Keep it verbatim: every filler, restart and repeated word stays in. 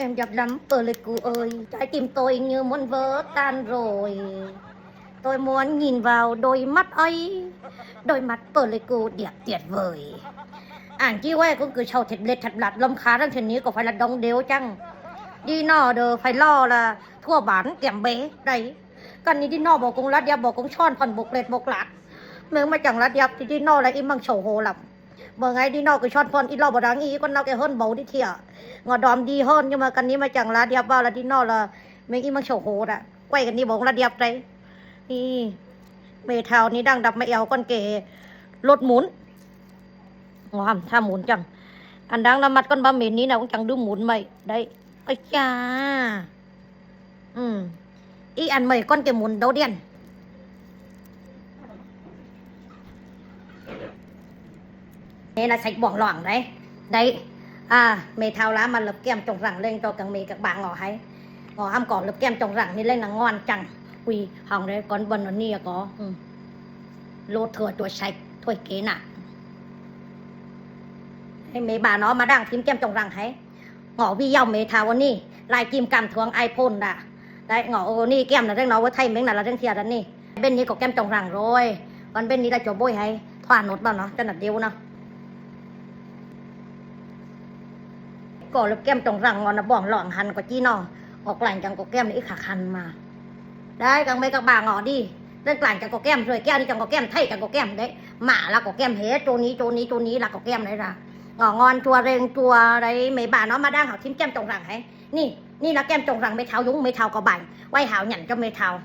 Em đẹp lắm Pleiku ơi, trái tim tôi như muốn vỡ tan rồi. Tôi muốn nhìn vào đôi mắt ấy, đôi mắt Pleiku đẹp tuyệt vời. Ảng chi wai cũng cứ sầu thiệt lệch thật lạt lâm khá răng thiệt ní có phải là đóng đều chăng? Đi nọ đờ phải lo là thua bản kèm bé đấy. Căn ní đi nọ bỏ cũng lát đi bỏ cũng son phần bộc lệch bộc lạt. Mẹ mà chẳng lát đi thì đi nọ là im bằng sầu hồ lắm. Mơ ngáy đi nọ cứ son phòn ít lo bảo đáng ý con nó cái hơn bầu đi thiệt. Ngọ đòm đi hơn nhưng mà cần ní mà chẳng lá điệp vào là đi nọ là mình im bằng sổ hồ đã quay cái ní bóng là điệp đấy. Đi mẹ thảo ní đang đập mà eo con kể lột muốn. Ngọ hẳn tha muốn chẳng ăn đáng là mặt con ba mẹ ní nào cũng chẳng đứa muốn mày đấy. Ôi cha. Ừ. Ý ăn mày con kể muốn đấu điện. Thế là sạch bỏng loảng đấy. Đấy. À, mẹ thao lá mà lập kem trồng rẳng lên cho các mẹ các bạn ngỏ hay. Ngỏ hăm có lập kem trồng rẳng nên lên là ngon chẳng. Quỳ hỏng đấy con bần nó nia có. Ừ. Lô thừa chuột sạch thôi kế nạ. Thế mẹ bà nó mà đang thím kem trồng rẳng hay. Ngỏ video mẹ thao ni lai kim cảm thưởng iPhone đã. Đấy, ngỏ ô ni kem là reng nó với thay miếng là là reng thiệt là ni. Bên ní có kem trồng rẳng rồi. Còn bên ní là chỗ bôi hay thoa nốt vào nó cho nó đều nó. Có lớp kem trồng rẳng ngon nó bỏng loạn hẳn có chi nó. Ngọc lành chẳng có kem thì ít khả khăn mà. Đấy, các mấy các bà ngỏ đi. Đơn giản chẳng có kem rồi keo đi chẳng có kem thay chẳng có kem đấy. Mà là có kem hết, chỗ ní, chỗ ní, chỗ ní là có kem đấy ra. Ngỏ ngon chua reng chua đấy, mấy bà nó mà đang học thím kem trồng rẳng hay. Ni, ni là kem trồng rẳng mẹ thao dúng, mẹ thao có bánh. Quay hảo nhắn cho mẹ thao.